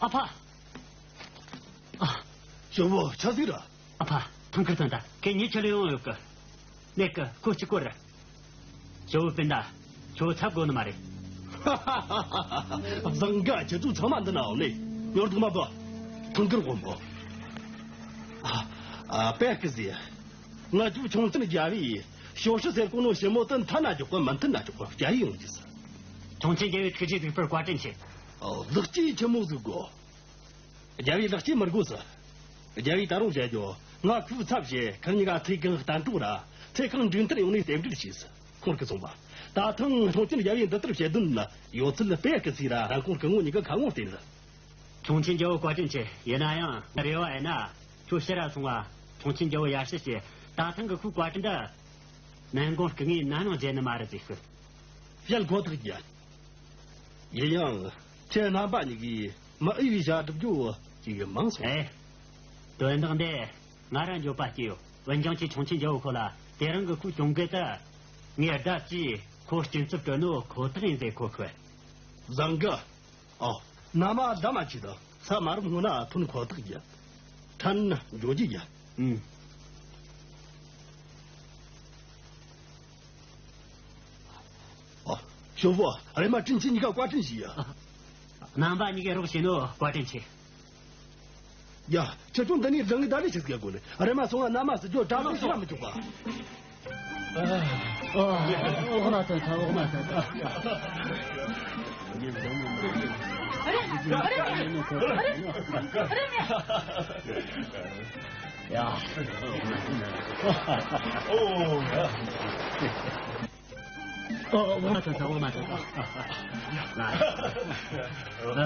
ཨ་ཕ། ཨ། ཞོ་བོ་ཆ་ཟིག་ར། ཨ་ཕ། ཐང་ཁུར་ཐོན་ད་ཁྱེད་ཉིད་ཆ་ལས་ཡོང་ཡོད་གི། ནེ་གི་ཁོ་གཅིག་པོ་ར། ཞོ་བོ་སྤུན་ཟླ། ཁྱོད་འཚབ་དགོས་ནི་མ་རེད། བཟང་ག་ཁྱེད་ཚོ་ཚང་མ་འདི་ན་འོང་ནས། ཉོར་དུ་མ་བ། ཐང་ཁུར་དགོན་པོ། ཨ། ཨ། པེ་ཀི་ཟི། ང་ཚོའི་ཁྱུང་ཆེན་རྒྱལ་བོས་ཞོ་ཧྲི་ཟེར་གོ་ནོ་ཞི་མོ་དེ་འཐེན་ན་འཇོག་གི་མི་འཐེན་ན་འཇོག་གི་རྒྱ་ཡིག་ཡོང་རྒྱུ་ཟེར། ཁྱུང་ཆེན་རྒྱལ་བོའི་ཐུགས་རྗེ་གཟིགས་པར་བཀའ་དྲིན་ཆེ། ཨོ། ལེགས་སྐྱེས་ཆི་མོ་ཟིག་དགོས། རྒྱལ་བོའི་ལེགས་སྐྱེས་མི་དགོས་ཟེར། རྒྱལ་བོས་ད་རུང་བཤད་རྒྱུ། ང་ཁུ་ཚབ་བྱས་ཁང་གཉིས་ཀ་ཚེ་གང་གཏན་གྲོགས་ར། ཚེ་གང་འགྲིག་མཐུན་ཡོང་ནས་རྟེན་འབྲེལ་བྱས་ཟེར། ཁོང་གིས་གསུངས་པ། ད་ཐེངས་ཁྱུང་ཆེན་རྒྱལ་བོས་འདི་ལྟར་བཤད་དོན་ལ་ཡོད་ཚད་པེ་ཀི་ཟི་ར་རང་ཁོང་སྐུ་ངོ་གཉིས་ཀ་ཁ་ངོ་བསྟན་ཟེར། ཁྱུང་ཆེན་རྒྱལ་བོ་བཀའ་དྲིན་ཆེ། ཡིན་ན་ཡང་རེ་བ་ཡིན་ན། ཁྱོད་ཕྱིར་ར་སོང་བ། ཁྱུང་ཆེན་རྒྱལ་བོ་ཡར་ཞུ་བྱས། ད་ཐེངས་གི་ཁོའི་བཀའ་དྲིན་འདི། ནན་གོང་སྐུ་ངས་ན་ནིང་བརྗེད་ནི་མ་རེད་ཟེར་ཤོད། བཤད་ཁོ་ཐག་རྒྱ། ཡིན་ཡང་། ཁྱེད་རྣམ་པ་གཉིས་ཀྱིས་མི་འོས་པའི་བྱ་སྒྲུབ་རྒྱུ་ཅིག་མང་སོང་། ཨེ། དོན་དག་འདི་ང་ར་འགྱོད་པ་སྐྱེས་ཡོད། འོན་ཀྱང་ཁྱེད་ཁྱུང་ཆེན་རྒྱལ་བོ་ཁོ་ལ་དེ་རིང་གི་ཁོའི་གྱོང་གུད་དེ། ངས་ལྡབ་ཀྱིས་ཁོ་སྐྱིན་ཚབ་སྤྲོད་ནོ་ཁོ་ཐག་ཡིན་ཟེར་ཁོ་ཁུ། བཟང་གི། ཨོ། མནའ་མ་ཟླ་མ་གཅིག་དང་ས་མ་རུབ་སྔོན་ན་ཐོན་ཁོ་ཐག་ཡིན། ཕྲན་འགྱོ་རྒྱུ་ཡིན། ཨུམ། ཨོ། ཞོ་བོ། རེམ་མ་དྲིན་ཆེ། གཉིས་ཀ་བཀའ་དྲིན་ཞུ་ཡ། རྣམ་པ་གཉིས་ཀས་རོགས་བྱས་ནོ་བཀའ་དྲིན་ཆེ། ཡ། ཁྱེད་ཚོ་འདི་ནས་རང་གི་ད་རེ་ཞིག་སྐྱེལ་དགོས་ནི། རེམ་མ་སོང་ང་མནའ་མ་ཟེར་རྒྱུ་གྲྭ་ཚང་ཞིག་ལ་མི་འཇུག་པ། ཨོ་མ་ཐོན་ཐལ། ཨོ་མ་ཐོན་ཐལ། ཡ། ཨོ་ཡ། ཨོ། ཨོ་མ་ཐོན་ཐལ། ཨོ་མ་ཐོན་ཐལ།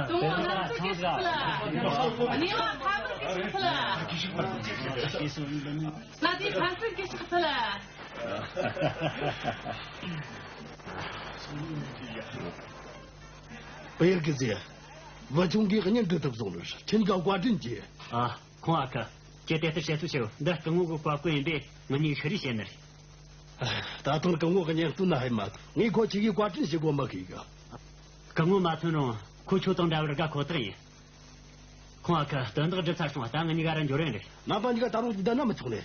དུང་ང་ཚོ་གི་ཕྱག་ལ། ནི་ལ་ཕ་མར་གི་ཕྱག་ལ། ས་དེ་ཕ་སར་གི་ཕྱག་ལ། པེར་གི་ཟེ། བུ་ཆུང་གིས་གཉེན་སྒྲིག་ཐུབ་སོང་ནི། ཁྱེད་ཀ་བཀའ་དྲིན་ཆེ། ཨ། ཁོང་ཨ་ཁུ། ཁྱེད་དེ་ལྟར་བཤད་ཚུལ་ཆེ་བོ་འདི་སྐུ་ངོ་གི་བཀའ་བཀོད་ཡིན་པས་ང་གཉིས་ཤི་རེ་བྱེད་ནི་རེད། ད་ཐེངས་སྐུ་ངོ་གི་གཉེན་སྟོན་ན་ཧེ་མ་ཐུག་ངས་ཁོ་ཁྱེད་ཀྱི་བཀའ་དྲིན་ཞུ་དགོས་མི་ཤེས་གི། སྐུ་ངོ་མ་ཐོན་རུང་ཁོ་ཁྱོད་དང་འདྲ་བར་དགའ་ཁོ་ཐག་ཡིན། ཁོང་ཨ་ཁུ། དོན་དག་སྒྲུབ་ཚར་སོང་བ། ད་ང་གཉིས་ཀ་ར་འགྱོ་རན་རེད། རྣམ་པ་གཉིས་ཀ་ད་རུང་བསྡད་ན་མི་ཆོག་ནས།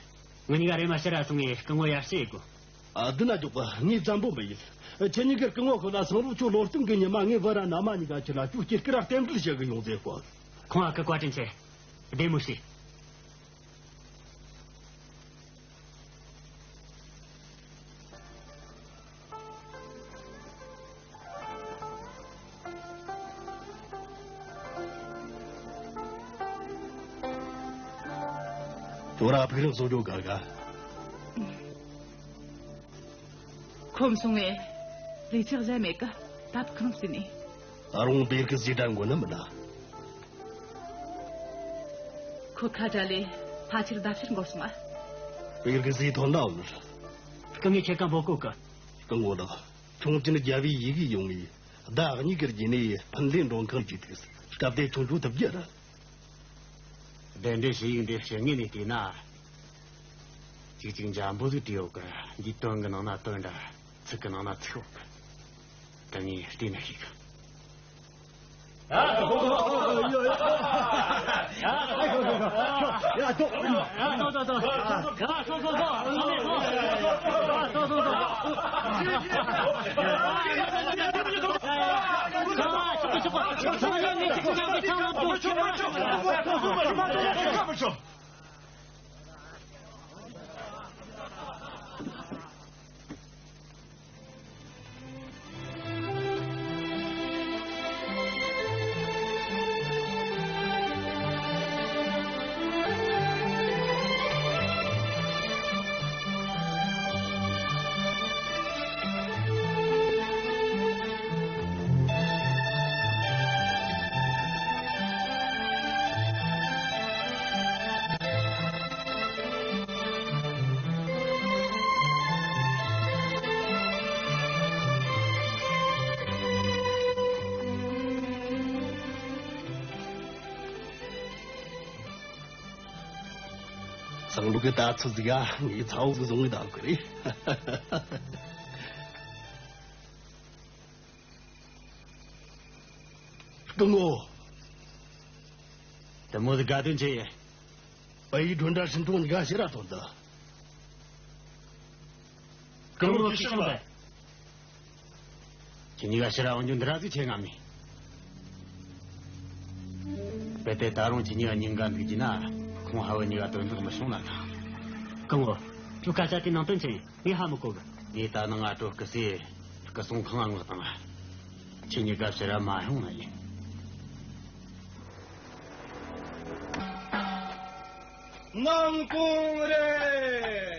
ང་གཉིས་ཀ་རེམ་མ་ཕྱིར་ར་སོང་ངས་སྐུ་ངོ་ཡར་ཞུ་ཡེ་དགོས། ཨ། འདི་ན་འཇོག་པ་ངས་བཙན་པོ་མི་ཡིན། ཁྱེད་གཉིས་ཀས་སྐུ་ངོ་ཁོ་ལ་སང་རུ་ཁྱོད་ལོ་སྟོན་གི་ཉི་མ་ངས་བུ་ར་མནའ་མ་གཉིས་ཀ་ཁྱེད་ལ་ཁྱོད་སྐྱེས་སྐར་རྟེན་འབྲེལ་བྱེད་གི་ཡོང་ཟེར་གོ། ཁོང་ཨ་ཁུ་བཀའ་དྲིན་ཆེ། བདེ་མོ་བྱོས། ཁྱོད་ར་ཕུག་རོན་བཟོ་རྒྱུ་དགའ་ག། ཁོམ་སོང་ངས་ལས་ཚེགས་གཞན་མེད་ཀ། ད་ཕུག་རོན་ཟིན་ནས། ད་རུང་པེར་གི་ཟི་དྲན་དགོས་ནི་མིན་ན། ཁོ་ཁ་བྲལ་ལས་ཕལ་ཆེར་ཟླ་ཕྱེད་འགོར་སོང་ང་། པེར་གི་ཟི་ཐོན་ན་འོང་ནི། སྐུ་ངོ་ཁྱེད་ཀ་འབོད་གོ་གི། སྐུ་ངོ་ལགས། ཁྱུང་ཆེན་རྒྱལ་བོའི་ཡི་གེ་ཡོང་ངས་ཟླ་གཉིས་ཀྱི་རྗེས་ནས་ཕིན་ལེ་མགྲོན་ཁང་བཅས་ཏེ་སྐབས་དེ་ཁྱུང་ཆུང་ཐུབ་རྒྱུ་རེད། གདན་འདྲེན་ཞུ་ཡིག་འདི་ཕྱི་ངོས་ནས་བལྟས་ན། ཅིག་ཅིག་འཇམ་པོ་ཟིག་བྲིས་ཡོད་གི། འདིའི་དོན་གི་ནང་ན་དོན་འདྲ། ཚིག་གི་ནང་ན་ཚིག་ཡོད་གི། ད་ངས་བལྟས་ན་ཤེས་གི། སང་ལུག་གི་ད་ཚོད་ཟིག་ག་ངའི་ཚ་བོ་ཟིག་བཟུང་ངེ་ད་གི་རེད། སྐུ་ངོ། དེ་མོ་ཟིག་དགའ་དོན་ཆེ་ཡེ། ཨ་ཡི་སྒྲོན་འདྲ་ཤིན་ཏུ་ཉི་ག་ཕྱིར་ར་ཐོན་ད། སྐུ་ངོ་ཁྱེད་ཤི་བ། ཁྱེད་གཉིས་ཀ་ཕྱིར་ར་འོང་རྒྱུ་འདི་ར་ཟིག་ཆེ་ང་མི། རྦད་དེ་ད་རུང་ཁྱེད་གཉིས་ཀ་ཉིན་འགའ་འདུག་རྒྱུ་ན། ཁོང་ཧ་བུ་གཉིས་ཀ་དོན་དག་མི་བྱུང་ན་ཐང་། སྐུ་ངོ། ཁྱོད་སྐད་ཆ་དེ་ནང་དོན་ཆེ་ཡིན། ངས་ཧ་མི་གོ་གི། ངས་ད་ནངས་ང་སྤྲོ་སྐུ་སྲས་སྐུ་སྲུང་ཁང་ང་མངགས་བཏང་། ཁྱེད་གཉིས་ཀ་ཕྱིར་ར་མ་ཡོང་ན་ཡིན། ནང་དོན་རེད།